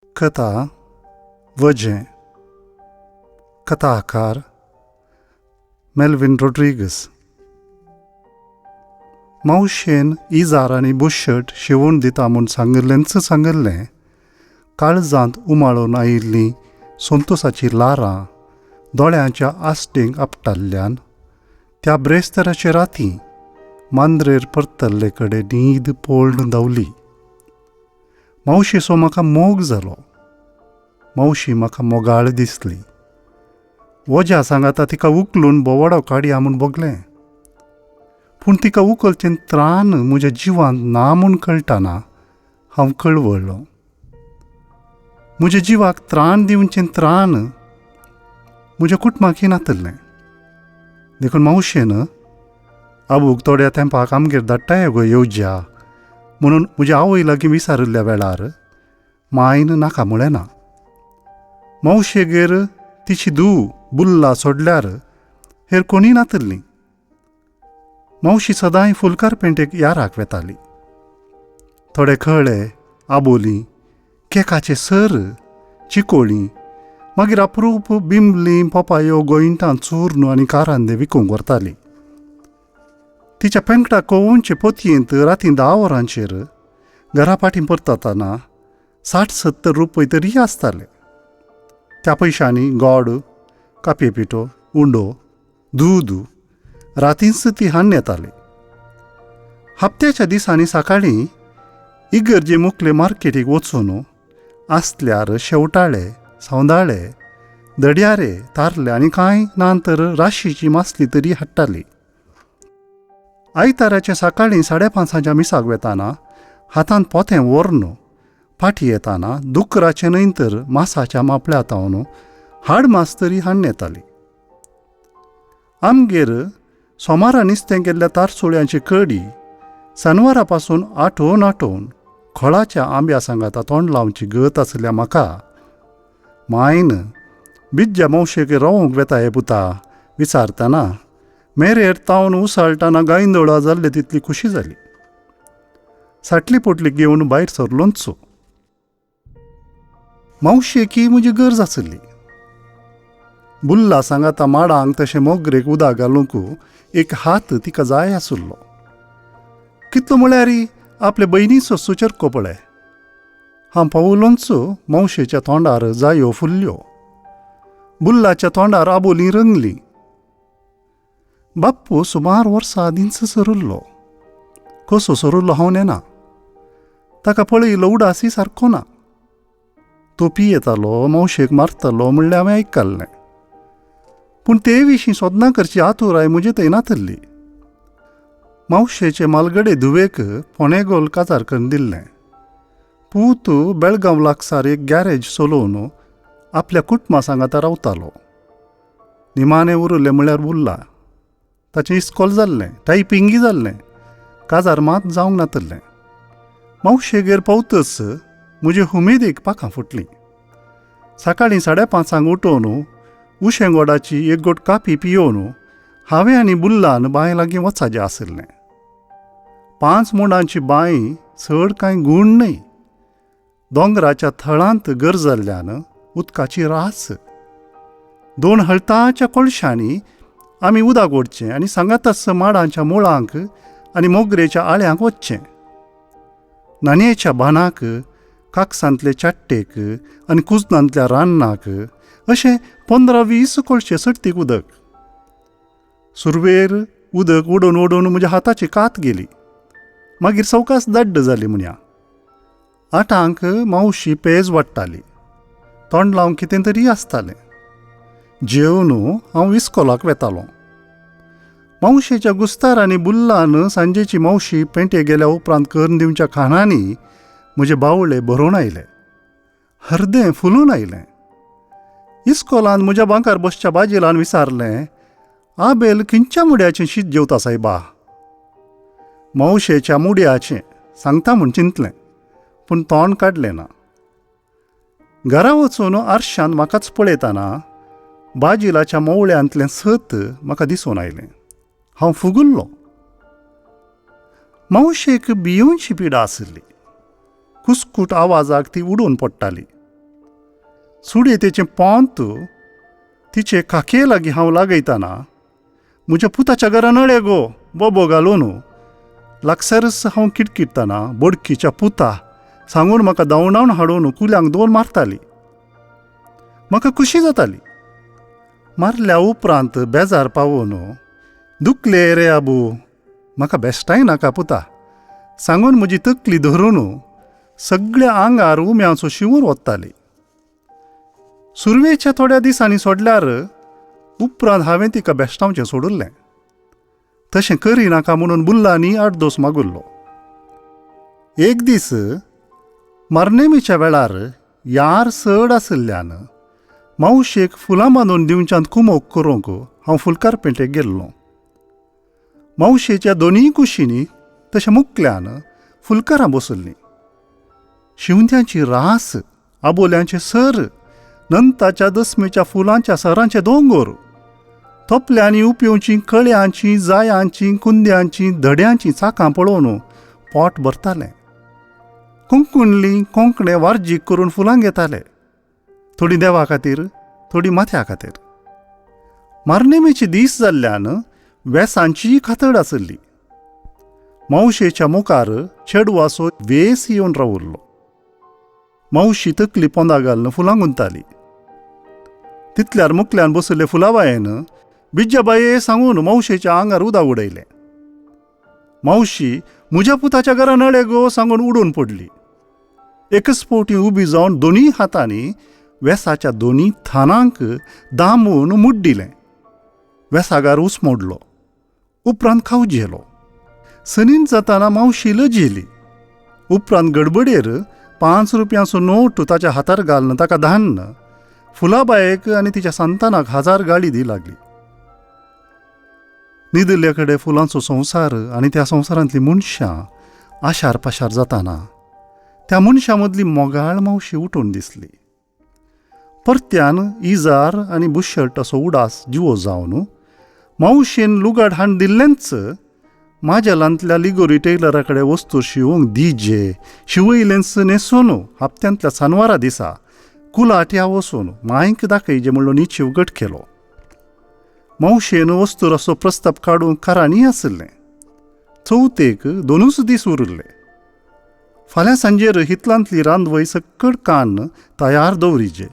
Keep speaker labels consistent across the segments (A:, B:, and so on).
A: कथा वजें. कथाकार मेल्विन रोड्रिगस. मावशेन इजार आनी बुशर्ट शिवून दिता म्हूण सांगिल्लेंच सांगिल्लें, काळजांत उमाळून आयिल्लीं संतोसाचीं लारां दोळ्यांच्या आस्टेंक आपटाल्ल्यान त्या ब्रेस्ताराचे राती मांद्रेर परतल्ले कडेन न्हीद पोळ्ण धांवली. मावशेचो म्हाका मोग जालो. मावशी म्हाका मोगाळ दिसली. वज्या सांगाता तिका उखलून बोवाडो काडया म्हूण भोगलें, पूण तिका उखलचें त्राण म्हज्या जिवांत ना म्हूण कळटाना हांव कळवळ्ळो. म्हज्या जिवाक त्राण दिवचें त्राण म्हज्या कुटुंबाकय नातल्लें. देखून मावशेन आबूक थोड्या तेंपाक आमगेर धाडटाय गो येवज्या म्हणून म्हज्या आवय लागीं विचारिल्ल्या वेळार मायन नाका म्हळें ना. मावशेगेर तिची धूव बुल्ला सोडल्यार हेर कोणीय नातल्लीं. मावशी सदांय फुलकार पेंटेक याराक वेताली. थोडे खळे, आबोलीं, केकाचे सर, चिकोळी, मागीर अप्रूप बिंबली, पोपायो, गोंयटां चूर्ण आनी कारांदे विकूंक व्हरताली. तिच्या पेंकटा कोवोनचे पोतयेंत राती 10 वरांचेर घरा फाटीं परततना 60-70 रुपय तरी आसताले. त्या पयशांनी गोड, कापये पिठो, उंडो, दूद रातींच ती हाडून येताली. हप्त्याच्या दिसांनी सकाळीं इगर्जे मुखले मार्केटीक वचून आसल्यार शेवटाळे, सौंदाळे, दड्यारे, तारले आनी कांय ना तर राशीची मासली तरी हाडटाली. आयताराचे सकाळीं 5:30 मिसाक वेताना हातांत पोतें व्हरून फाटी येताना दुकराचें न्हय तर मासाच्या मापळ्या तावन हाड मास तरी हाडून येताली. आमगेर सोमारा निस्तें केल्ल्या तारसुळ्यांची कडी सनवारा पासून आठोवन आठोवन खोळाच्या आंब्या सांगाता तोंड लावची गत आसल्या म्हाका मायन बिज्जा मावशेक रावंक वेता हे पुता विचारतना मेरेर तावन उसळटाना गायंदोळा जाल्ले तितली खुशी जाली. साटली पोटली घेवन भायर सरलोंच. मावशेकी म्हजी गरज आसली. बुल्ला सांगाता माडांक तशें मोगरेक उदक घालूंक एक हात तिका जाय आसलो. कितलो म्हळ्यार आपले भयणीचो सुचरको पळय. हांव पावलोंच मावशेच्या तोंडार जायो फुल्ल्यो, बुल्लाच्या तोंडार आबोलीं रंगलीं. बाप्पू सुमार वर्सां आदींच सरुल्लो. कसो सरुल्लो हांव नेना. ताका पळयलो उडासी सारको ना. तो पियेतालो, मावशेक मारतालो म्हणलें हांवें आयकल्लें, पूण ते विशीं सोदनां करची आतुराय म्हजे थंय नातल्ली. मावशेचे मालगडे धुवेक पोणेगोल काजार करून दिल्लें. पूत बेळगांव लागसार एक गॅरेज चलोवन आपल्या कुटुंबा सांगाता रावतालो. निमाणें उरलें म्हळ्यार उरला. ताचें इस्कोल जाल्लें, टायपिंगय जाल्लें, काजार मात जावंक नातल्लें. मावशेगेर पावतच म्हजे उमेदीक पाखां फुटलीं. सकाळीं 5:30 उठोवन उशें गोडाची एक गोट कापी पियोवन हांवें आनी बुल्लान बांय लागीं वचाचें आशिल्लें. 5 मुंडांची बांय चड कांय गूण न्हय. दोंगराच्या थळांत गरज जाल्ल्यान उदकाची रास. 2 हळताच्या कोळशांनी आमी उदक ओडचें आनी सांगाताच माडांच्या मुळांक आनी मोगरेच्या आळ्यांक वचचें. नानयेच्या बाणाक, काकसांतले चाट्टेक आनी कुजनांतल्या रान्नाक अशें 15-20 कोळशे सडतीक उदक. सुरवेर उदक ओडून ओडून म्हज्या हाताची कात गेली. मागीर सवकास दाड्ड जाली म्हणया. 8 मावशी पेज वाडटाली. तोंड लावंक कितें तरी आसतालें. जेवन हांव इस्कोलाक वेतालो. मावशेच्या गुस्तार आनी बुल्लान सांजेची मावशी पेंटे गेल्या उपरांत करून दिवच्या खाणांनी म्हजे बावळे भरून आयले. हरदें फुलून आयलें. इस्कोलान म्हज्या बांकार बसच्या बाजिलान विचारलें, आबेल खंयच्या मुड्याचें शीत जेवता सायबा? मावशेच्या मुड्याचें सांगता म्हूण चिंतलें, पूण तोंड काडलें ना. घरा वचून आरशान म्हाकाच पळयतना बाजिलाच्या मोवळ्यांतलें सत म्हाका दिसून आयलें. हांव फुगुल्लो. मावशेक भियोनशी पिडा आशिल्ली. कुसकूट आवाजाक ती उडून पडटाली. सुडयेतेचें पोंत तिचे काके लागीं हांव लागयतना म्हज्या पुताच्या घरा नळे गो बोबो घालून लागसरच हांव किटकिट्टना बोडकीच्या पुता सांगून म्हाका धांवडावन हाडून कुल्यांक दोन मारताली. म्हाका खुशी जाताली. मारल्या उपरांत बेजार पावोन दुखले रे आबू, म्हाका बेश्टाय नाका पुता सांगून म्हजी तकली धरून सगळ्या आंगार उम्यांचो शिंवर वताली. सुरवेच्या थोड्या दिसांनी सोडल्यार उपरांत हांवें तिका बेश्टावचें सोडिल्लें. तशें करिनाका म्हणून बुल्लांनी आडदोस मागुल्लो. एक दीस मारनेमीच्या वेळार यार चड आशिल्ल्यान मावशेक फुलां बांदून दिवच्यांत कुमोक करूंक हांव फुलकार पेंटेक गेल्लो. मावशेच्या दोनूय कुशींनी तशें मुकल्यान फुलकारां बसल्लीं. शिवंत्यांची रास, आबोल्यांचे सर, नंताच्या दसमेच्या फुलांच्या सरांचे दोंगोर, तोपल्यांनी उपयोवचीं कळयांचीं, जायांचीं, कुंद्यांचीं, धड्यांचीं चाकां पळोवन पोट भरतालें. कुंकुणली कोंकणे वार्जीक करून फुलां घेताले, थोडीं देवा खातीर, थोडीं माथ्या खातीर. मारनेमेचे दीस जाल्ल्यान वेसांचीय खातड आसली. मावशेच्या मुखार चेडवाचो वेस येवन रावल्लो. मावशी तकली पोंदा घालून फुलां गुंताली. तितल्यार मुकल्यान बसले फुलाबायेन बिज्जाबाये सांगून मावशेच्या आंगार उदक उडयलें. मावशी म्हज्या पुताच्या घरा नळे गो सांगून उडून पडली. एकच फावटी उबी जावन दोनूय हातांनी वेसाच्या दोनूय थानांक दामून मुड्डिलें. वेसागार ऊस मोडलो. उपरांत खावजेलो. सनीन जाताना मावशी लजेली. उपरांत गडबडेर 5 रुपयांचो नोट ताच्या हातार घालून ताका धान्न फुलाबायेक आनी तिच्या संतानाक 1000 गाळी दी लागली. न्हिदिल्ले कडेन फुलांचो संवसार आनी त्या संवसारांतलीं मनशां आशार पाशार जाताना त्या मनशां मदली मोगाळ मावशी उठून दिसली. परत्यान इजार आनी बुशर्टाचो उडास जिवो जावन मावशेन लुगाड हाण दिल्लेंच माजेलांतल्या लिगोरी टेलरा कडेन वस्तू शिवूंक दिजे शिवयलेंच न्हेसून हप्त्यांतल्या सानवारा दिसा कुलाट्या वचून मांयक दाखयजे म्हणलो निचीव गट केलो. मावशेन वस्तूराचो प्रस्ताव काडूंक कारांनी आशिल्लें. चवथेक 2 दीस उरिल्ले. फाल्यां सांजेर हितलांतली रांदवय सक्कड कान तयार दवरिजे,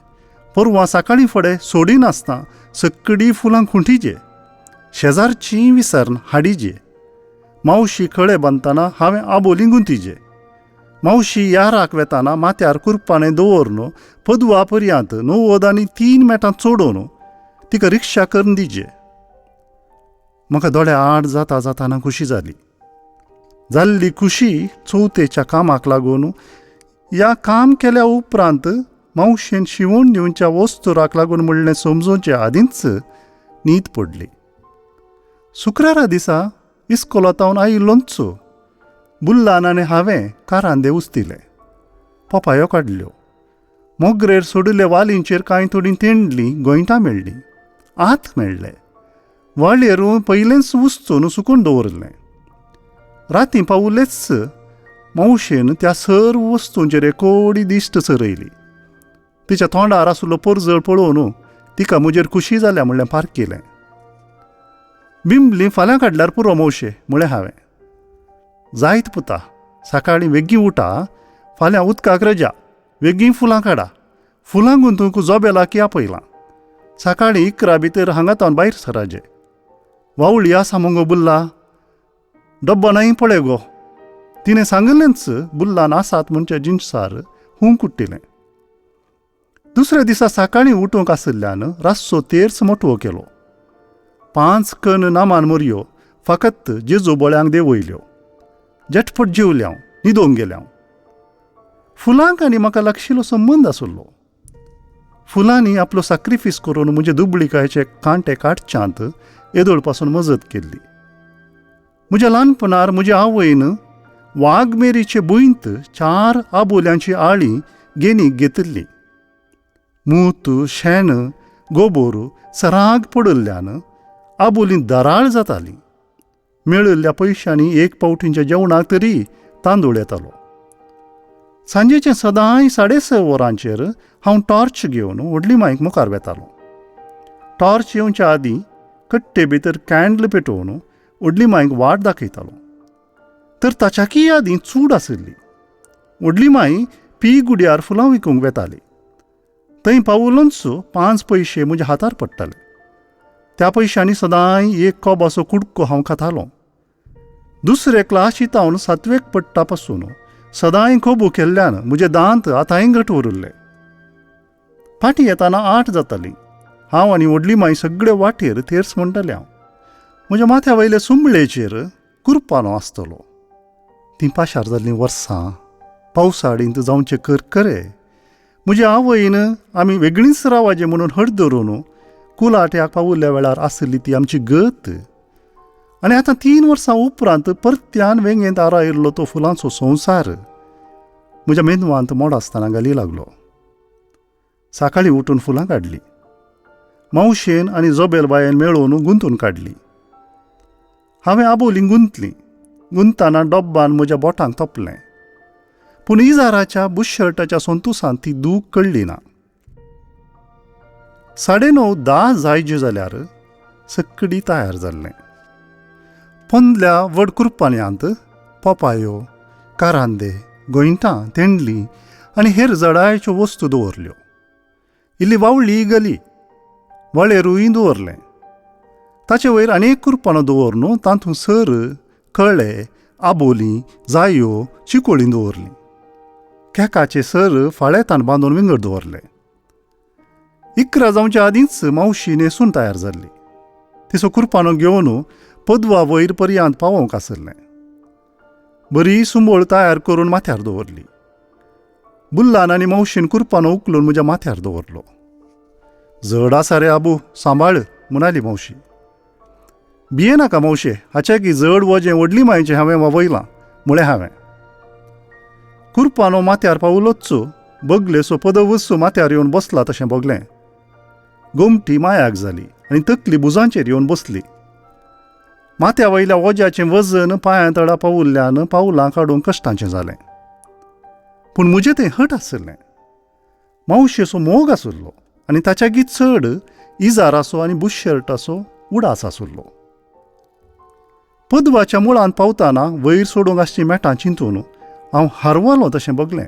A: परवां सकाळीं फुडें सोडिनासतना सक्कडी फुलां खुंटीजे, शेजारचीं विसर्न हाडिजे. मावशी खळे बांदतना हांवें आबोली गुंतीजे. मावशी याराक वेताना माथ्यार कुरपाणें दवरून पदवा पर्यांत 93 मेटां चडोवन तिका रिक्षा करून दिजे. म्हाका दोळे आड जाता जाताना खुशी जाली. जाल्ली खुशी चवथेच्या कामाक लागून ह्या काम केल्या उपरांत मावशेन शिवून दिवच्या वस्तुराक लागून म्हणलें समजोवचे आदींच न्हीद पडली. शुक्रारा दिसा इस्कोलांत आयिल्लोच बुल्लान आनी हांवें कारांदे उस्तिले, पोपायो काडल्यो, मोगरेर सोडिल्ले वालींचेर कांय थोडीं तेंडलीं गोंयटां मेळ्ळीं, आत मेळ्ळे. वाळयेर पयलेंच उस्तून सुकून दवरिल्लें. राती पावलेच मावशेन त्या सर्व वस्तूंचेर एकोडी दिश्ट चरयली. तिच्या तोंडार आशिल्लो परजळ पळोवन तिका म्हजेर खुशी जाल्या म्हणलें पारखिलें. बिंबली फाल्यां काडल्यार पुरो मावशे म्हळें हांवें. जायत पुता, सकाळीं वेगीं उठा, फाल्यां उदकाक रजा, वेगीं फुलां काडा, फुलां गुंतूंक जोबेलाक आपयलां, सकाळीं 11 भितर हांगा तावन भायर सराजे. वावळी आसा मुगो बुल्ला, डब्बो नाय पळय गो. तिणें सांगिल्लेंच बुल्लान आसात म्हणचे जिनसार हूं कुट्टिलें. दुसऱ्या दिसा सकाळीं उठूंक आशिल्ल्यान रातचो तेर्स मोटवो केलो. 5 कन नामान मोरयो फकत जेजू बोळ्यांक देंवयल्यो. झटपट जेवल्याव, न्हिदोंक गेल्याव. फुलांक आनी म्हाका लागशिल्लो संबंद आशिल्लो. फुलांनी आपलो साक्रिफीस करून म्हजे दुबळिकायचे कांटे काडच्यांत येदोळ पासून मजत केल्ली. म्हज्या ल्हानपणार म्हज्या आवयन वागमेरीचे भुंयत 4 आबोल्यांची आळी गेनीक घेतिल्ली. मूत, शेण, गोबोर सराग पडिल्ल्यान आबोलीं दराळ जातालीं. मेळिल्ल्या पयशांनी एक पावटींच्या जेवणाक तरी तांदूळ येतालो. सांजेचें सदांय 6:30 वरांचेर हांव टॉर्च घेवन व्हडली मांयक मुखार वेतालो. टॉर्च येवच्या आदीं कट्टे भितर कॅन्डल पेटोवन व्हडली मांयक वाट दाखयतालो. तर ताच्याकीय आदीं चूड आशिल्ली. व्हडली मांय पी गुड्यार फुलां विकूंक वेताली. थंय पावूलच 5 पयशे म्हज्या हातार पडटाले. त्या पयशांनी सदांय एक कोबाचो कुडको हांव खातालो. दुसरे क्लासींत हांव 7वेक पडटा पासून सदांय कोबू केल्ल्यान म्हजे दांत आतांय घट उरिल्ले. फाटीं येताना 8 जातालीं. हांव आनी व्हडली मांय सगळे वाटेर तेर्स म्हणटाले. हांव म्हज्या माथ्या वयले सुंबळेचेर कुरपानो आसतलो. तीं पाशार जाल्लीं वर्सां पावसाडींत जावचे करकरे म्हज्या आवयन आमी वेगळींच रावाचें म्हणून हट धरून कुलाट्याक पावुल्ल्या वेळार आसली ती आमची गत. आनी आतां 3 वर्सां उपरांत परत्यान वेंगेंत आरायल्लो तो फुलांचो संवसार म्हज्या मेंदवांत मोड आसतना घाली लागलो. सकाळीं उठून फुलां काडलीं. मावशेन आनी जोबेल बायन मेळोवन गुंतून काडली. हांवें आबोलीं गुंतलीं. गुंतना डब्बान म्हज्या बोटांक तोपलें. पूण इजाराच्या बुशशर्टाच्या संतोसान ती दूख कळ्ळी ना. 9:30 10 जायजे जाल्यार सगळी तयार जाल्लें. पोंदल्या व्हड कुरपान्यांत पोपायो, कारांदे, गोंयटां, तेंडली आनी हेर जडायच्यो वस्तू दवरल्यो. इल्ली वावळी गली वळेरूय दवरलें. ताचे वयर आनी एक कुरपानो दवरून तातूंत सर, कळे, आबोलीं, जायो, चिकोळीं दवरलीं. केकाचे सर फाळेतान बांदून विंगड दवरले. 11 जावच्या आदींच मावशी न्हेसून तयार जाल्ली. तिचो कुरपानो घेवन पदवा वयर पर्यांत पावोवंक आसलें. बरी सुंबळ तयार करून माथ्यार दवरली. बुल्लान आनी मावशीन कुरपानो उखलून म्हज्या माथ्यार दवरलो. जड आसा रे आबू, सांबाळ म्हणाली मावशी. भिये नाका मावशे, हाच्याकी जड वजें व्हडली मायचें हांवें वावयलां म्हळें हांवें. कुरपानो माथ्यार पावलोच बगलेसो पदवूच माथ्यार येवन बसला तशें भोगलें. गोमटी मायाक जाली आनी तकली भुजांचेर येवन बसली. माथ्या वयल्या वज्याचें वजन पांयां तळा पावुल्ल्यान पावलां काडूंक कश्टांचें जालें. पूण म्हजें तें हट आशिल्लें. मावशेचो मोग आशिल्लो आनी ताच्यागी चड इजाराचो आनी बुशशर्टाचो उडास आशिल्लो. पदवाच्या मुळांत पावतना वयर सोडूंक आसचीं मेटां चिंतून हांव हारवलो तशें भोगलें.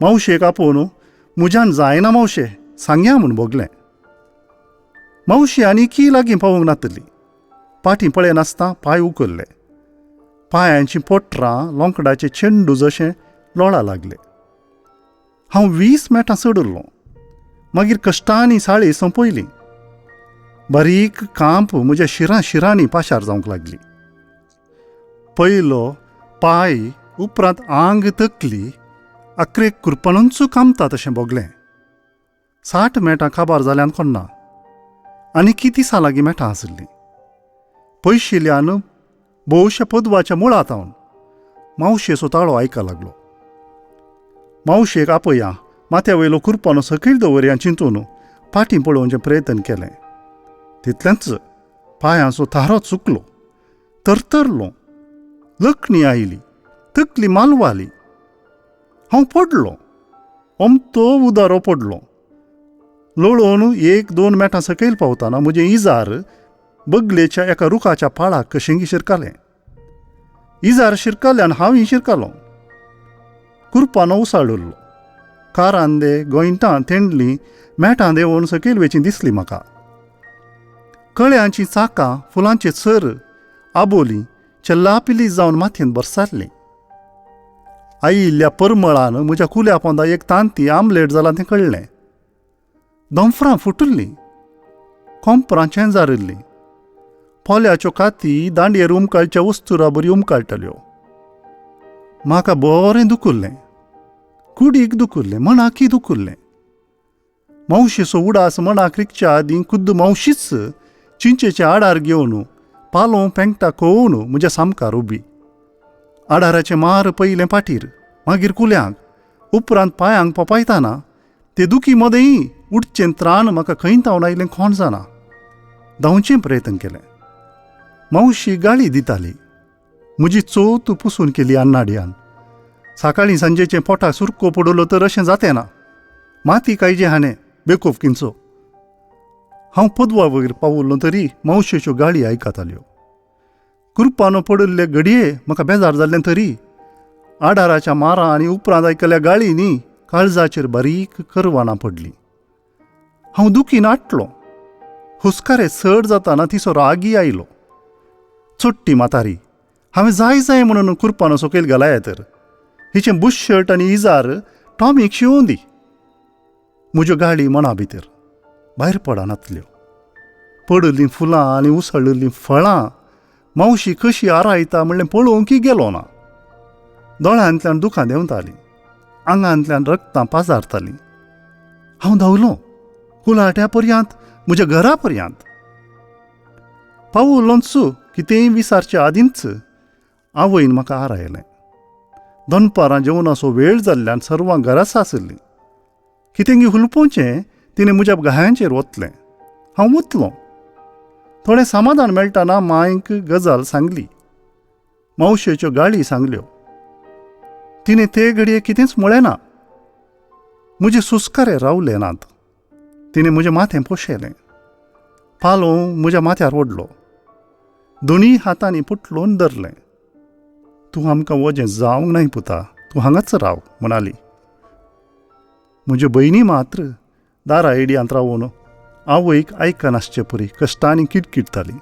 A: मावशेक आपोवन म्हज्यान जायना मावशे, सांगया म्हूण भोगलें. मावशी आनीकय लागीं पावूंक नातली. पाटी पळयनासतना पांय उखल्ले. पांयांचीं पोटरां लोंकडाचे चेंडू जशें लोळा लागले. हांव 20 मेटां चडिल्लो. मागीर कश्टांनी साळी सोंपयली. बारीक कांप म्हज्या शिरां शिरांनी पाशार जावंक लागली. पयलो पांय, उपरांत आंग, तकली आक्रेक कुरपणूच कामता तशें भोगलें. 60 मेटां काबार जाल्यान कोन्ना आनी किती लागीं मेटां आशिल्लीं. पयशिल्ल्यान भोवश्या पदवाच्या मुळांत हांव मावशेचो ताळो आयका लागलो. मावशेक आपया, माथ्या वयलो कुरपानो सकयल दवरया चिंतून पाटी पळोवचें प्रयत्न केलें. तितलेंच पांयांचो थारो चुकलो. तरतरलो. लकणी आयली. तकली मालवाली. हांव पडलो. अमतो उदारो पडलो. लोळोवन 1-2 मेटां सकयल पावतना म्हजें इजार बगलेच्या एका रुखाच्या पाळाक कशेंगी शिरकालें. इजार शिरकाल्यान हांवूय शिरकालो. कुरपानो उसाळिल्लो. कारांदे, गोंयटां, तेंडलीं मेटां देंवोवन सकयल वेचीं दिसली म्हाका. कळ्यांचीं चाकां, फुलांचे चर, आबोलीं चल्लापिली जावन माथयेन बरसारलीं. आयिल्ल्या परमळान म्हज्या कुल्या पोंदा एक तांती आमलेट जालां तें कळ्ळें. दोंफरां फुटुल्लीं. कोंपरां चेंजारिल्लीं. पोल्याच्यो काती दांडयेर उमकाळच्या वस्तुरा बरी उमकाळटाल्यो. म्हाका बरें दुखुल्लें. कुडीक दुखुल्लें, मनाकय दुखुल्लें. मावशेचो उडास मनाक रिगच्या आदीं खुद्द मावशीच चिंचेचे आडार घेवन पालों पेंकटा कोवन म्हज्या सामकार उबी. आडाराचे मार पयलें पाटीर, मागीर कुल्यांक, उपरांत पांयांक पोपायतना ते दुखी मदेंय उठचें त्राण म्हाका खंय तावन आयलें कोण जाणा. धांवचें प्रयत्न केलें. मावशी गाळी दिताली. म्हजी चोत पुसून केली अन्नाडयान. सकाळीं सांजेचें पोटाक सुरको पडलो तर अशें जातें ना. माती कायजे हाणें बेकोफ किंचो. हांव पदवा वयर पावल्लो तरी मावशेच्यो गाळी आयकताल्यो. कुरपानो पडिल्ले घडये म्हाका बेजार जाल्लें तरी आडाराच्या मारा आनी उपरांत आयकल्या गाळींनी काळजाचेर बारीक करवानां पडलीं. हांव दुखीन आटलो. हुस्कारे चड जाताना तिचो रागी आयलो. चोट्टी म्हातारी, हांवें जाय जाय म्हणून कुरपानो सकयल घालाय तर हिचें बुशशर्ट आनी इजार टॉमीक शिवूं दी. म्हज्यो गाळी मना भितर भायर पडनातल्यो. पडिल्लीं फुलां आनी उसळिल्लीं फळां मावशी कशी आरायता म्हणलें पळोवंकय गेलो ना. दोळ्यांतल्यान दुकां देंवतालीं, आंगांतल्यान रक्तां पाजारतालीं. हांव धांवलो कुलाट्या पर्यांत, म्हज्या घरा पर्यांत पावलोंच. कितेंय विसारचे आदींच आवयन म्हाका आरायलें. दनपारां जेवणाचो वेळ जाल्ल्यान सर्वां घराच आशिल्लीं. कितेंगी हुलपोवचें तिणें म्हज्या घायांचेर वतलें. हांव वतलों. थोडें समाधान मेळटना मांयक गजाल सांगली, मावशेच्यो गाळी सांगल्यो. तिणें ते घडये कितेंच म्हळें ना. म्हजे सुस्कारे रावले नात. तिणें म्हजें माथें पोशेलें, पालो म्हज्या माथ्यार ओडलो, दोनूय हातांनी पुटलोवन धरलें. तूं आमकां वजें जावंक नाय पुता, तूं हांगाच राव म्हणाली. म्हज्यो भयणी मात्र दारा एडयांत रावून आवयक आयकनासचे परी कश्टांनी किटकिटतालीं.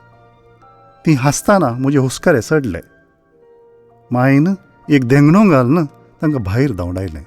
A: तीं हांसतना म्हजे हुस्कारे चडले. मायन एक धेंगणो घालून तांकां भायर धांवडायलें.